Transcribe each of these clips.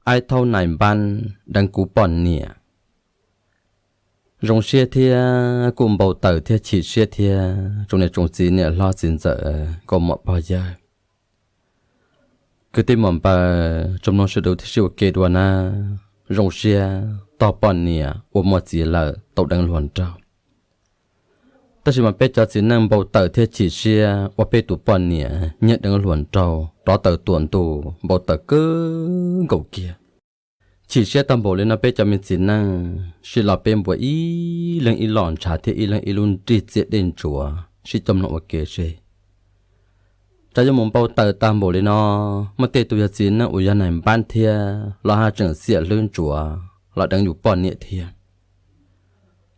Aib Thaub Nais Npab deev kuv poj niam. Zoo siab thiab kuj npau taws thiab chim siab thiab tsoom niam tsoom txiv niam hlob txiv ntxawm, nkauj muam pog yawg, kwv tij muam npawg, tsoom mloog sawv daws thiaj sib ua ke dua na. Zoo siab tog poj niam uas muaj txiv lawm tau deev hluas nraug. Tab sis mas peb cov txiv neej npau taws thiab chim siab uas peb tus poj niam nyiag deev hluas nraug rov taws tuam ntuj npau taws kawg nkaus kiag. Chim siab tag npaum li no peb cov me txiv neej sib los peb npuas ib leeg ib lo ntshav thiab ib leeg ib lub nrig txiaj dej ntsuav sib coj mloog ua ke seb. Tsam yuav mus npau taws tag npaum li no, muaj tej tus yog txiv neej uas yog Nais Npab thiab los haj tseem xiam hlwb ntsuav los deev yus poj niam thiab.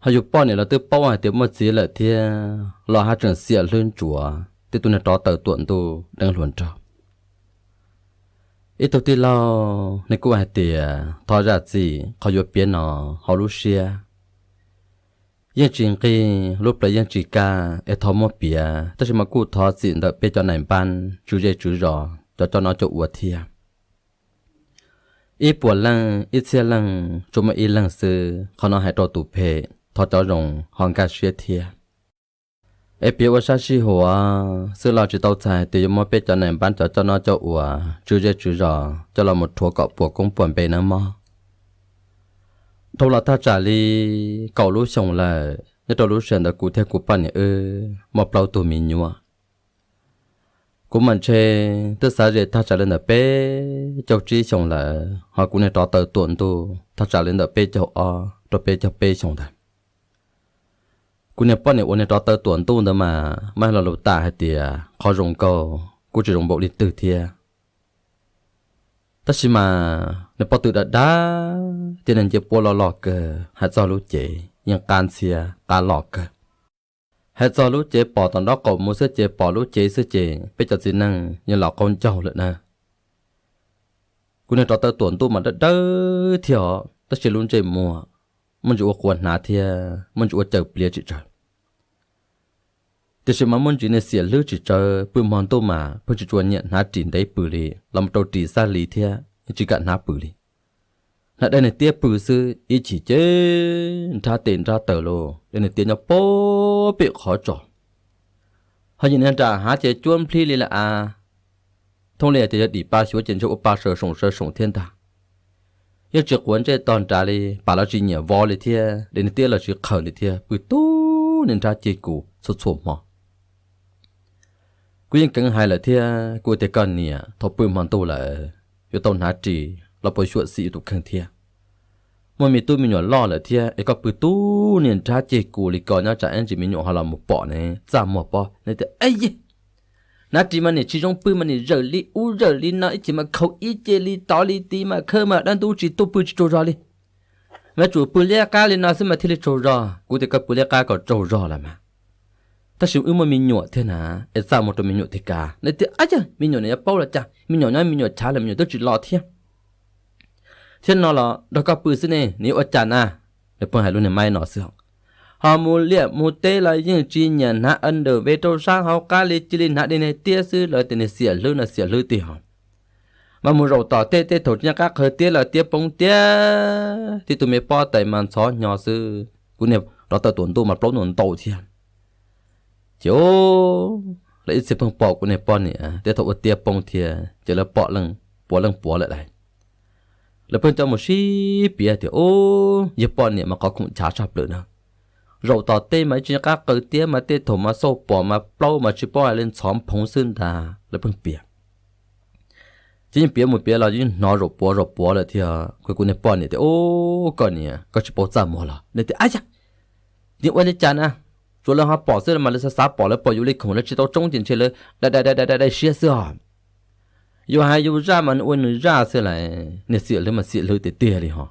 Ho yus poj niam los twb paub hais tias muaj txiv lawm thiab los haj tseem xiam hlwb ntsuav, tej tug niag rov taws tuam ntuj deev hluas nraug. Ib tug tij laug nws kuj hais tias thov zam txim qhov yuav piav no hauv lub siab yeej tsis nqig, lub plawv yeej tsis kaj es thov muab piav, tab sis mas kuj thov txim ntawm peb cov Nais Npab tswv zej tswv zos cov coj noj coj ua thiab. Ib puas leej ib txhiab leej tsuas muaj ib leeg xwb, qhov no hais rau tus phem, thov cov zoo ho nkag siab thiab. Es piav ua sab sib huav xwb los tsis tau txhais tias yuav muab peb cov Nais Npab cov coj noj coj ua tswv zej tswv zos coj los mus rhuav kom puas koob puas npe nawb mog. Dhau los thaj tsam li kaum lub xyoos lawm, nyob rau lub sij hawm ntawd kuv thiab kuv poj niam wb muaj plaub tug me nyuam. Kuv mas ntshe twb xav zem thaj tsam li ntawm peb caug tsib xyoos lawm, ho kuv niag rov taws tuam ntuj thaj tsam li ntawm peb caug ob rau peb caug peb xyoos ntawd. Kuv niag poj niam uas niag rov taws tuam ntuj ntawd mas muab hais lo lus tas hais tias qhov zoo nkauj kuj tsis zoo npaum li twg thiab. Tab sis mas nws pob tw dav dav thiab nws ncej puab loj loj kawg, hais txog lub cev yeej qab ntxhiab qab loj kawg. Hais txog lub cev pom tom nraub qaum mus xwb ces pom lub cev xwb ces peb cov txiv neej yeej los qaug ncaug lawm na. Kuv niag rov taws tuam ntuj mas dawb dawb thiab os, tab sis lub ntsej muag muaj ntsis ua quav hnav thiab muaj ntsis ua caws pliav tsis tsawg. Tiam sis mas muaj ntsis niag xiam hlwb tsis tsawg, pw hmo ntuj mas pheej tsis tshua nyiam hnav ris ntev pw li, los mus rau ris xab li thiab yeej tsis kam hnav pw li. Hnav daim niag tiab pw xwb, ib chim ces nrhab tes nrhab taw lauj, daim niag tiab nyob puag pem qhov tsos. Ho yim niag nram hav ces cuab nplhib li lawm as. Thooj li tias yog dim pa xyuav ces ntshe ua pa saw soom saw soom thiab ntag. Yeej tsis quav ntsej tog nrad li, pam los tsis nyiam vov li thiab, daim niag tiab los tsis qhaws li thiab, pw tub niag nrhab ceg kus txhua txhua hmo. Kuv yeej keev hais lawm thiab kuv tias koj niam, thaum pw hmo ntuj lawm yuav tau hnav ris los puas xyuam xim yus tus kheej thiab. Muaj me tub me nyuam loj lawm thiab es koj pw tub niag nrhab ceg kus li ko nyob tsam ib ntsis me nyuam ho los mus pom ne txaj muag pob ne tias, Ab yig, hnav ris mas niam tsis zoo pw mas niam zawm li ub zawm li no, ib chim mas khaus ib ce li tod li tid mas khawb mas dab ntub tsis tuaj pw tsis tsaug zog li. Mas yuav tsum pw liab qab li no xwb mas thiaj li tsaug zog. Kuv tias koj pw liab qab kom tsaug zog lawm mas, tab sis wb muaj me nyuam thiab na, es txaj muag rau me nyuam tiag kav ne tias, Ab yig, me nyuam niam yuav paub los cas, me nyuam nyob me nyuam chav lawm me nyuam twb tsis los thiab. Thiab no los nrog koj pw xwb ne, nws yuav ua cas na? Nws pheej hais lub niag maib no xwb. Ho mus liaj mus teb los yeej tsis nyiam hnav underwear rau sab hauv qab li, cia li hnav daim niag tiab xwb, lawv tias niag xiam hlwb no xiam hlwb tiag ho. Mas mus zaum tom tej tej thaum tsis nco qab qhawv tiab los tiab poob tiag, tib tug me pob tais mas ntxhov hnyo xwb. Kuv niag rov taw tuam ntuj mas plaub ntuj ntau thiab. Ces lawv ib txhia pheej pom kuv niag poj niam tej thaum ua tiab poob thiab ces lawv pom leej puav leej puav lawm lauj. Lawv pheej coj mus sib piav tias, Ub, yog poj niam mas qhov khoom chav tshaj plaws na. Zaum tom tej mas ib tsis nco qab qhawv tiab mas tej thaum mas xauj pom mas plaub mas tsis paub hais li ntxhov phoov xwb ntag. Lawv pheej piav. Ces yeej piav mus piav los yeej hnov zaum puav zaum puav lawm thiab. Kuv niag poj niam tias, Ub, koj niam, koj tsis paub txaj muag los? Nws tias, Ab yig, yeej ua li cas na, tsuav lawv ho pom xwb mas lawv xav xav pom, lawv pom yus li khoom lawv tsis tau tsoob ces ntshe lawv dai dai dai dai siab xwb os. Yus hais yus zaj mas nws ua nws zaj xwb lauj, niag xiam hlwb mas xiam hlwb tiag tiag li ho.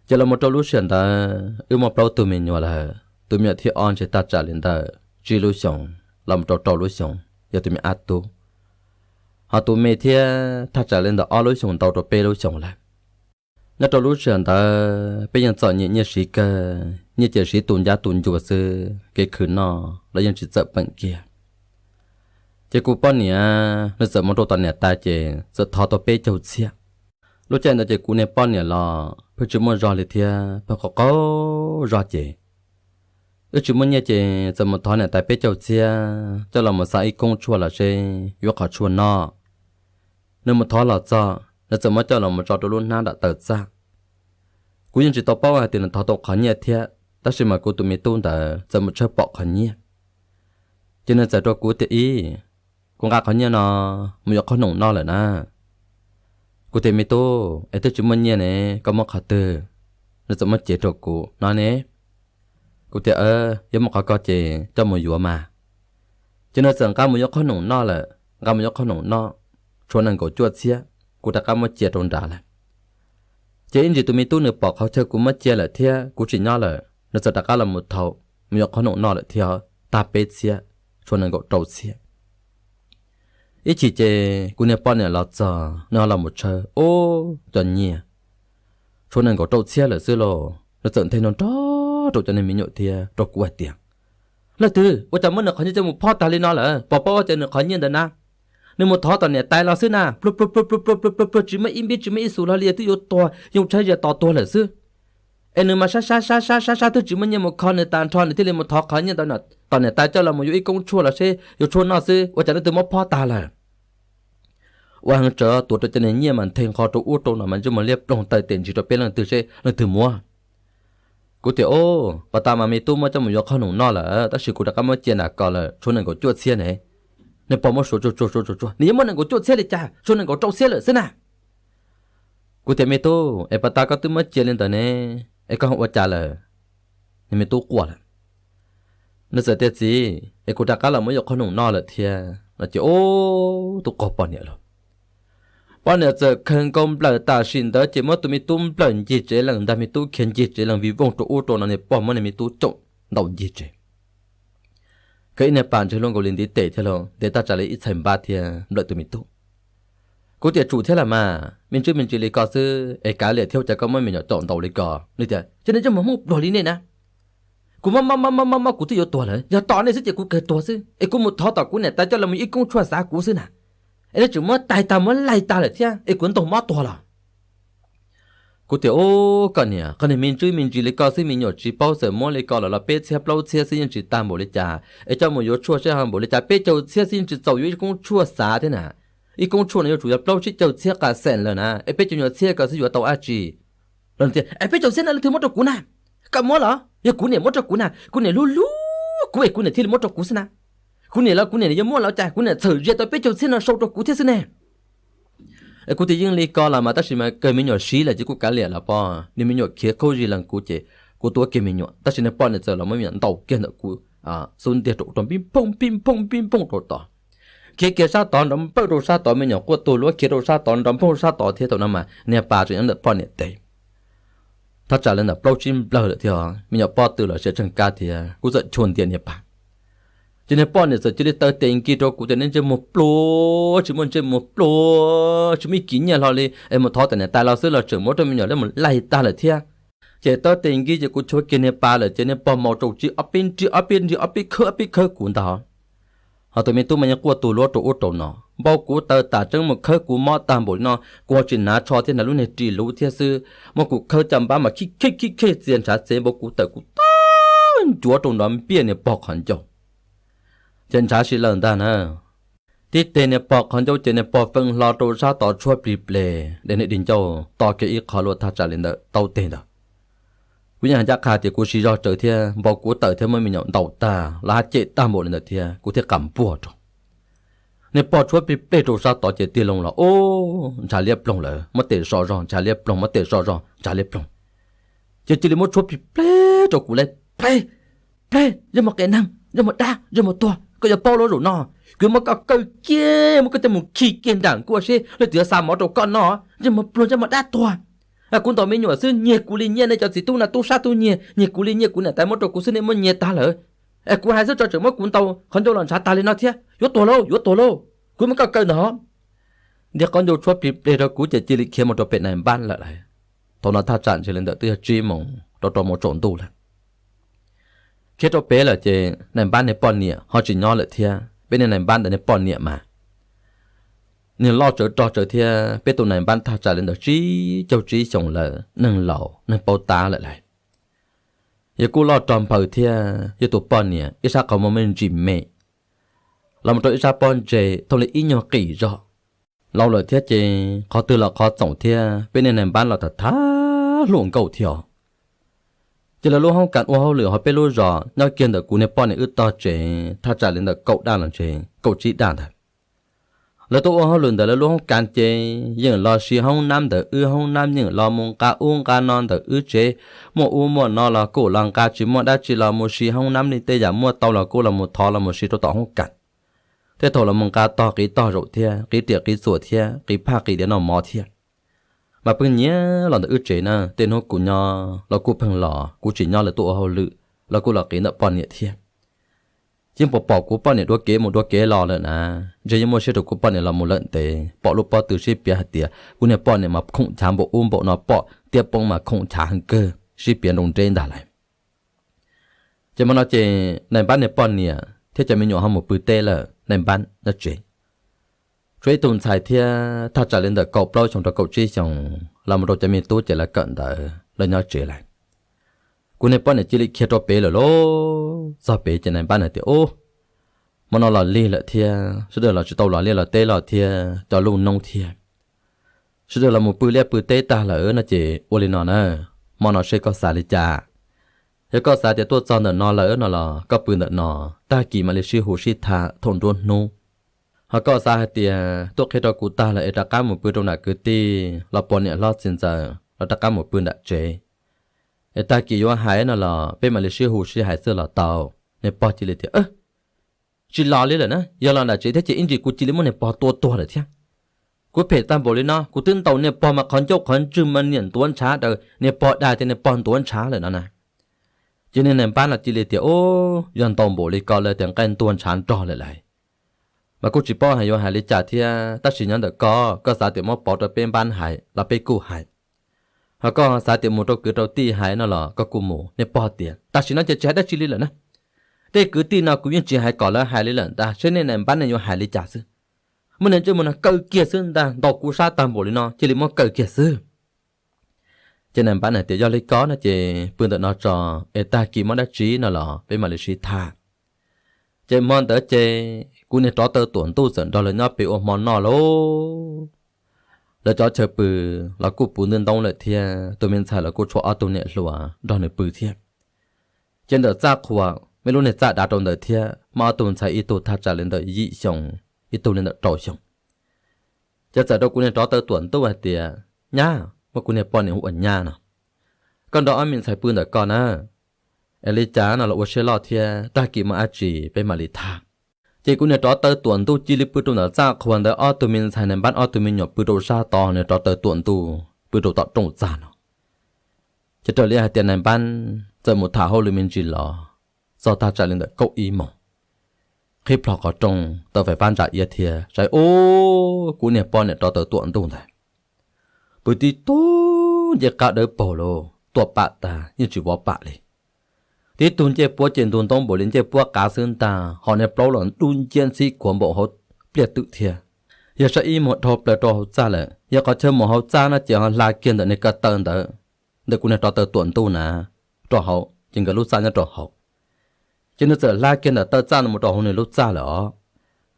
Ces los mus rau lub sij hawm ntawd wb muaj plaub tug me nyuam lawm, tus me nyuam thib ob ntshe thaj tsam li ntawm tsib lub xyoos los mus rau rau lub xyoos, yog tus me ab tub. Ho tus me thiab thaj tsam li ntawm ob lub xyoos ntau rau peb lub xyoos lawm. Nyob rau lub sij hawm ntawd peb yeej txom nyem nyiaj siv kawg, nyiaj ces siv tus ncab tus ncua xwb, kev khwv noj los yeej tsis txawm peem kiag. Ces kuv poj niam nws txawm mus rau tom niam tais ces txawm thov tau peb caug txhiab. Lub caij ntawd ces kuv niag poj niam los pheej tsis muaj zog li thiab, pheej qaug qaug zog ces wb tsis muaj nyiaj ces txawm mus thov niam tais peb caug txhiab coj los mus xa ib koob tshuaj los seb yuav qhov tshuaj noj. Nws mus thov los txog, nws txawm muab coj los mus tso rau lub hnab nram taw txaj. Kuv yeej tsis tau paub hais tias nws thov tau qhov nyiaj thiab, tab sis mas kuv tus me tub ntawd txawm mus tshawb pom qhov nyiaj. Ces nws txawm rau kuv tias, Ib, kuv nqa qhov nyiaj no mus yuav qhob noom noj lawm na. Kuv tias, Me tub, es twb tsis muaj nyiaj ne, koj muab qhov twg? Nws txawm muab cev rau kuv no ne. Kuv tias, Yuav muaj qhov ko ces coj mus yuav mas. Ces nws txawm nqa mus yuav qhob noom noj lawm, nqa mus yuav qhob noom noj, tshuav nees nkaum cuaj txhiab, kuv rov qab muab cia rau nrad lawm. Ces ib ntsis tus me tub nws pom qhov chaw kuv muab cia lawm thiab kuv tsis nyob lawm, nws txawm rov qab los mus thau, mus yuav qhob noom noj lawm thiab, tag peb txhiab, tshuav nees nkaum rau txhiab. Ib chim ces kuv niag poj niam los txog, nws ho los mus tshawb, ub, cov nyiaj tshuav nees nkaum rau txhiab lawm xwb lauj. Nws txawm nthe nrov nrov rau cov niag me nyuam thiab rau kuv hais tias, Leej twg ua cas muab nws qhov nyiaj coj mus phob tag li no lawm? Pom paub tias nws qhov nyiaj ntawd na, nws mus thov tom niam tais los xwb na, pluag pluag pluag pluag pluag pluag pluag, tsis muaj ib npib tsis muaj ib xus hlo li, twb yuav tuag, yoo tshaib zia to tuag lawm xwb. Es nws mas sab sab sab sab sab sab twb tsis muaj nyiaj mus kho nws tas nrho, nws thiaj li mus thov qhov nyiaj ntawd tom niam tais coj los mus yuav ib koob tshuaj los seb yuav tshuaj noj xwb, ua cas leej twg muab phob tag lawm. Ua heev tsawv tuav rau cov niag nyiaj mas nthe nqho rau ub rau no mas ntsej muag liab ploog, taw tes ntsis rau peb leej twg seb leej twg muab. Kuv tias, Ub, pas tas mas me tub muab coj mus yuav qhob noom noj lawm, tab sis kuv rov qab muab cia nram ko lawm, tshuav nees nkaum cuaj txhiab ne. Niag pog muab suav tsuag tsuag tsuag tsuag tsuag, Nws yuav muaj nees nkaum cuaj txhiab li cas, tshuav nees nkaum rau txhiab lawm xwb na. Kuv tias, Me tub, es pas tas koj twb muab cia li ntawd ne, es koj ua cas lawm? Niag me tub quaj lawm. Nws txawm tias, Txiv, es kuv rov qab los muab yuav qhob noom noj lawm thiab no ces, ub, tub qaug poj niam lauj. Poj niam txawm khaws nkaus nplawm tam sim ntawd ces muab tus me tub nplawm ncig tsev lees ntag, me tub khiav ncig tsev lees vij voog rau ub rau no, niag pog muab niag me tub caum ntaus ncig tsev. Khaws ib niag pas ntseg luaj nkaus li ntiv tes thiab lauj, ntes tag tsam li ib txhais npab thiab nplawm tus me tub. Kuv tias, Tsum thiab los mas, me ntsis me ntsis li ko xwb es kav liam thiab, ua cas koj muab me nyuam caum ntaus li ko? Nws tias, Ces nws yeej mus hmoov pluag li nej na. Kuv mob mob mob mob mob mob kuv twb yuav tuag lawm, yog tos nej xwb ces kuv kawg tuag xwb, es kuv mus thov tom kuv niam tais coj los mus ib koob tshuaj xav kuv xwb na. Es nej tseem muab tais tag muab laig tag lawm thiab, es kuv ntaus mob tuag los? Kuv tias, Ub, koj niam, qhov niag me ntsis me ntsis li ko xwb, me nyuam tsis paub, txawm muab li ko los los peb txhiab plaub txhiab xwb yeej tsis tag npaum li cas, es coj mus yuav tshuaj seb ho npaum li cas, peb caug txhiab xwb yeej tsis txaus yuav ib koob tshuaj xav thiab na. Ib koob tshuaj no yuav tsum yog plaub tsib caug txhiab qa xees lawm na, es peb caug nyuag txhiab ko xwb yuav tau dab tsi? Los tias, Es peb caug txhiab no leej twg muab rau kuv na? Koj muab los? Yog kuv niam muab rau kuv na, kuv niam hlub hlub kuv es kuv niam thiaj li muab rau kuv xwb na. Kuv niam los kuv niam yuav muab los cas, kuv niam txhawm zia tau peb caug txhiab no sau rau kuv thiab xwb ne. Es kuv tias, Yeej li ko los mas, tab sis mas kawg me nyuam siv lawm ces kuj kav liam los pog. Niag me nyuam khiav khaub zig lees kuv ces kuv tuav kiag me nyuam, tab sis niag poj niam txawm los muab me nyuam ntaus kiag ntawm kuv xub ntiag rau ub rau pib phooj pib phooj pib phooj rau tod. Khiav kiag sab tod nrov npawj rau sab tod, me nyuam quaj tuag luab khiav rau sab tod nrov npawj sab tod thiab. Thaum no mas niag pas tseem nyob ntawm poj niam tes. Thaj tsam li ntawm plaub tsib nplawg lawm thiab, me nyuam pob tw los siav tsees kab thiab, kuv txawm chua ntias niag pas. Ces niag poj niam txawm cia li taw tes nkig rau kuv tias, Ntsej muag pluag, tsis muaj ntsej muag pluag, tsis muaj ib kis nyiaj hlo li es mus thov tom niam tais los xwb los tseem muab rau me nyuam mus laig tag lawm thiab. Ces taw tes nkig ces kuv chua kiag niag pas lawm ces niag pog maus tsaus tsis ob peb nrig ob peb nrig ob peb khawb ob peb khawb kuv ntag. Ho tus me tub mas yeej quaj tu luab rau ub rau no, npau kuv taw tas tseeb mus khawb kuv mob tag npaum li no, kuv ho tsis hnav tsho thiab, hnav lub niag ris luv thiab xwb, muab kuv khawb caj npab mas khib khib khib khib txias ntshav txev npau kuv taw kuv tag ncuav rau nrov npiaj niag pog qhov ncauj. Ces ntshav si lawm ntag na. Tib teg niag pog qhov ncauj ces niag pog feej hlo rau sab tod tshuab plig pleg, dej niag di ncauj to kiag ib qho luaj thaj tsam li ntawm taub teg ntawd. Kuv yeej hais ncaj qha tias kuv siv zog tsawv thiab, npau kuv tawm thiab muab me nyuam ntaus tag los haj cem tag npaum li ntawd thiab kuv thiaj qas npuaj rau. Niag pog tshuab plig pleg rau sab tod ces tig loo los, ub, ntshav liab ploog lawm, muab tes so zog ntshav liab ploog, muab tes so zog ntshav liab ploog. Ces cia li muab tshuab plig pleg rau kuv lawm, pleg, pleg, yog mus qia neeg, yog mus dab, yog mus tuag, koj yuav paub lub zaum no, kuv yuav muab koj kaw kiag, muab koj coj mus khi kiag nram nkuaj seb leej twg yuav xa mov rau koj noj, yog mus pluag, yog mus dab tuag. Kuv ntaus me nyuam xwb, nyiag kuv li nyiaj, nej cov txiv tub na tub sab tub nyiag, nyiag kuv li nyiaj, kuv niam tais muab rau kuv xwb nej muab nyiag tag lawm. Es kuv hais xwb tso tseem muab kuv ntaus qhov ncauj los ntshav tag li no thiab, yuav tuag lauj, yuav tuag lauj, kuv muab koj kaw ntag. Ntiag qhov ncauj tshuab plig pleg rau kuv ces cia li khiav mus rau pem nais npab lawm lauj. Thaum no thaj tsam ntshe li ntawm twb yog tsib moos rau rau moos tsaus ntuj lawm. Khiav rau pem lawm ces nais npab niag poj niam ho tsis nyob lawm thiab, peb niag nais npab ntawd niag poj niam mas Nws loj tsawv rog tsawv thiab, peb tus nais npab thaj tsam li ntawm tsib caug tsib xyoos lawm, neeg laus neeg paub tab lawm lauj. Yog kuj loj rog nphaws thiab, yog tus poj niam ib sab qhov muag me ntsis me, los mus rau ib sab pob ntseg thooj li ib nyuag qis zog. Laus lawm thiab ces qhov twg los qhov txoom thiab, peb niag nais npab los tham tham hluas nkauj thiab. Ces lawv lub hoob kas ua hauj lwm hauv peb lub zos nyob kiag ntawm kuv niag poj niam wb tog tsev thaj tsam li ntawm kaum daj los ntse kaum tsib daj ntawd. Lawv tuaj ua hauj lwm ntawm lawv lub hoob kas ces yeej los siv hoob nab ntawm wb hoob nab, yeej los mus nqa ub nqa no ntawm wb tsev, muaj ub muaj no los kuj los nqa, tsis muaj dab tsi los mus siv hoob nab li, tej yam muaj tau los kuj los mus thov los mus siv rau tom hoob kas. Tej thaum los mus nqa tog qiv tog zaum thiab, qiv riam qiv txuas thiab, qiv phaj qiv diav noj mov thiab. Mas pheej nyiam los ntawm wb tsev na, tej hnub kuv nyob los kuj pheej los, kuv tsis nyob lawv tuaj ua hauj lwm los kuj los qiv ntawm poj niam thiab. Yeej pom pom kuv poj niam dua kev mus dua kev los lawm na, ntshe yeej muaj siab rau kuv poj niam los mus lawm ntev, pom lub pob tw sib piav hais tias kuv niag poj niam mas khoom chav npaum ub npaum no, pom tiab poob mas khoom chav heev kawg, sib piav nroo nreb ntag lauj. Ces hmo no ces nais npab niag poj niam thiab cov me nyuam ho mus pw teb lawm, nais npab nyob tsev. Tshuav ib tug ntxhais thiab, thaj tsam li ntawm kaum plaub xyoos rau kaum tsib xyoos, los mus rau cov me tub ces lawv kawm ntawv lawv nyob tsev lawm. Kuv niag poj niam cia li khiav rau pem lawm lauj. Txog pem ces nais npab hais tias, Ub, hmo no los lig lawm thiab, sawv daws los tsis tau los liaj los teb los thiab, cov luj noob thiab, sawv daws los mus pw liaj pw teb tag lawm no ces ua li no na, hmo no seb koj xav li cas. Yog koj xav tias tuaj txog ntawm no lawm no los koj pw ntawm no, tag kis mam li sib hu sib tham thaum nruab hnub. Ho koj xav hais tias tuaj qhia rau kuv tag lawm es rov qab mus pw rau nram kwv tij los puas niam hlob txiv ntxawm los rov qab mus pw nram tsev, es tag kis yuav hais no los peb mam li sib hu sib hais xwb los tau. Niag pog cia li tias, Tsis los li lawm na, yog los nram tsev thiab ces ib ntsis kuv cia li muab niag pog tua tuag lawm thiab. Kuv phem tag npaum li no, kuv twb ntaus niag pog mas qhov ncauj qhov ntswg mas niam ntuav ntshav daws, niag pog dag tias niag pog ntuav ntshav lawm no na. Ces niag nais npab no cia li tias, Ub, yog ntaus npaum li ko lawm tias nqaij ntuag ntshav nrog lawm lauj. Mas kuj tsis paub hais yuav hais li cas thiab, tab sis nyob ntawm koj, koj xav tias muab pov rau peb npab hais los peb kuj hais. Ho koj xav tias mus rau kwv rau tij hais no los koj kuj mus. Niag pog tias, Tam sim no ces tsis hais dab tsi li lawm na. Tej kwv tij no kuv yeej tsis hais kom lawv hais li lawm ntag, seb nej nais npab nej yuav hais li cas xwb. Muab niag ntsej muag no kaw kiag xwb ntag, ntaus kuv sab tag npaum li no cia li muab kaw kiag xwb. Ces nais npab hais tias, Yog li ko no ces pw ntawm no tso, es tag kis muaj dab tsi no los peb mam li sib tham. Ces hmo ntawd ces kuv niag rov taw tuam ntuj txawm nrog lawv nyob pem ua hmo noj lauj. Lawv cov chaw pw los kuj puv ntwb ntoob lawm thiab, tus me ntxhais los kuj tshuav ob tug niam hluas nrog nws pw thiab. Ces ntawm txaj qhua, muaj lub niag txaj dav rau ntawd thiab, muaj ob tug ntxhais, ib tug thaj tsam li ntawm yim xyoo, ib tug li ntawm rau xyoo. Ces txawm rau kuv niag rov taw tuam ntuj hais tias, Nyab, muab kuv niag poj niam hu ua Nyab no, koj nrog ob me ntxhais pw ntawm ko na, es li cas no los ua siab loj thiab, tag kis muaj dab tsi peb mam li tham. Ces kuv niag rov taw tuam ntuj cia li pw rau ntawm txaj qhua ntawd, ob tug me ntxhais nais npab ob tug me nyuam pw rau sab tod, niag rov taw tuam ntuj pw rau tom rooj txaj no. Ces raws li hais tias nais npab txawm mus tham hauj lwm me ntsis los, txog thaj tsam li ntawm kaum ib moos, qhib plho qhov rooj, taws fais fab ntsa iab thiab saib, ub, kuv niag poj niam rov taw tuam ntuj ntag. Pw tib tug ncej qab dawb paug lauj, tuaj pam tag yeej tsis vov pam li. Tib tug ncej puab ces ntug ntoo npaum li ncej puab qav xwb ntag, ho niag plaub los dub nciab ntxhib khuav npaum hauv pliaj twm thiab. Yog saib ib muag dhau plaws rau hauv txaj lawm, yog qhov chaw mus hauv txaj no ces ho hla kiag ntawm niag ko taw ntawd, ntawm kuv niag rov taw tuam ntuj na, rau hauv ces nkawd lub txaj nyob rau hauv. Ces nws txawm hla kiag ntawm taw txaj no mus rau hauv nws lub txaj lawm os.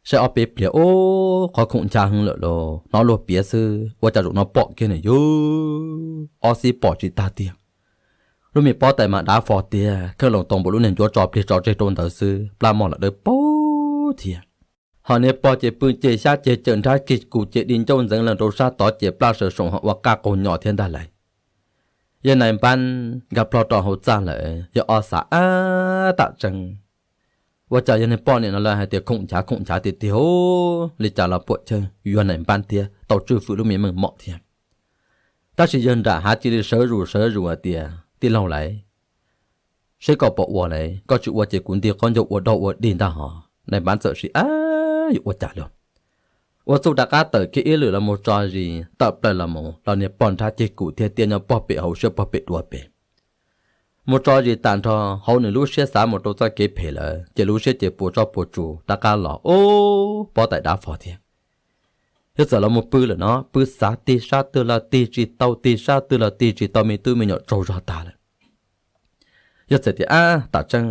Saib ob peb pliag, ub, qhov khoom ncha heev lawm lauj, hnov luag piav xwb, ua cas zaum no pom kiag nws yug, ob xib pom tsis tag tiag. Lub me pob tais mas dav fo tiag, kheej loo tau npaum lub niag ncuav tso pliag tso tseg rau ntawd xwb, plab mog los dawb paug thiab. Ho niag pog ces pw ces xyab ceg cawm nrhab ceg kuv ces di ncauj ntxeev lees rau sab tod ces plab sawv soom ho ua qaj qaug nyos thiab ntag lauj. Yog nais npab nkag plho rau hauv txaj lawm, yog ob xav ab tam tseeb, ua cas yog niag poj niam no lawv hais tias khoom nchav khoom nchav tiag tiag, li cas los puam chawj yog nais npab thiab tau tswj fwm lub me meej mom thiab. Tab sis yawg nram hav cia li sawv zus sawv zus hais tias, Tij laug lauj, seb koj puas ua lauj, koj tsis ua ces kuv nti qaub ncaug ua dog ua dig ntag hos. Nais npab txawm siv ab yuav ua cas lauj. Ua txuj rov qab tawm kiag ib lwm los mus tso zis tawm plaws los mus los niag pog nrhab ceg kuv thiab tiaj nyob pog pem hauv siab pog pem duav pem. Mus tso zis tas nrho, hauv nws lub siab xav mus rau txoj kev phem lawm ces lub siab ces puas tsob puas tsu rov qab los, ub, pob tais dav fo thiab. Yog txawm los mus pw lawm no pw xav tig sab twg los tig tsis tau, tig sab twg los tig tsis tau, me tub me nyuam tsaug zog tag lawm. Yog txawm tias ab tam tseeb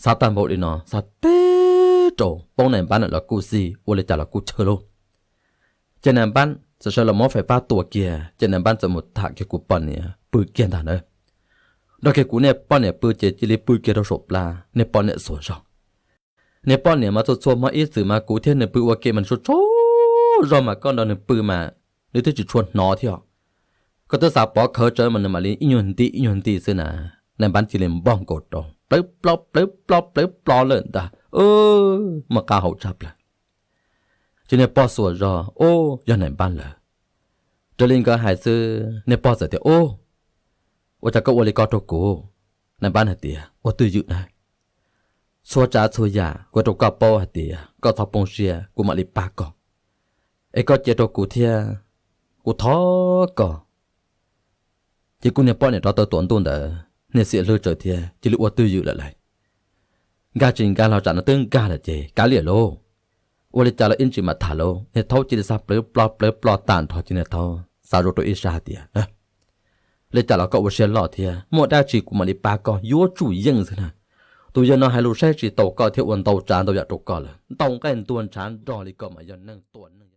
xav tag npaum li no xav teb rau poob nais npab lawm los kuj xij, ua li cas los kuj chawj lauj. Ces nais npab txawm sawv los muab fais fab tua kiag, ces nais npab txawm mus tham kiag kuv poj niam pw kiag ntag na. Nrog kiag kuv niag poj niam pw ces cia li pw kiag rau saum plab, niag poj niam xuas zog. Niag poj niam mas txhua txhua hmo ib txwm mas kuv thiab nws pw ua ke mas nws tsaug tsaug zog mas koj nrog nws pw mas nws twb tsis tshua hnov thiab. Koj twb xav pov khawv tsawv mas nws mam li ib nyuag nti ib nyuag nti xwb na. Nais npab cia li npog nkaus rau plawv plob plawv plob plawv plob lawm ntag, muaj qab hau tshaj plaws. Ces niag pog xuas zog, ub, yog nais npab lawm. Raws li nkawd hais xwb niag pog txawm tias, ub, ua cas koj ua li ko rau kuv? Nais npab hais tias, ua twj ywm na, txhua tsav txhua yam kuv rau koj paub hais tias koj txhob poob siab, kuv mam li pab koj. Es koj cia rau kuv thiab, kuv thov koj. Ces kuv niag poj niam rov tawm tuam ntuj ntawd niag xiam hlwb tsawv thiab cia li ua twj ywm lawm lauj. Nkag tsis nkag los tsam no twb nkag lawm ces kav liam lauj. Ua li cas los ib ntsis mam tham lauj. Niag thaub cia li xa plawv plob plawv plob tag nrho ces niag thaub xa zuj rau ib sab hais tias, li cas los koj ua siab loj thiab, muaj dab tsi kuv mam li pab koj, yuav tsum yeej xwb na. Tus yawg no hais lus saib tsis taus koj thiab ua ntau tsav ntau yam rau koj lawm, ntaus nqaij ntuag ntshav nrog li koj mas yog neeg tua neeg.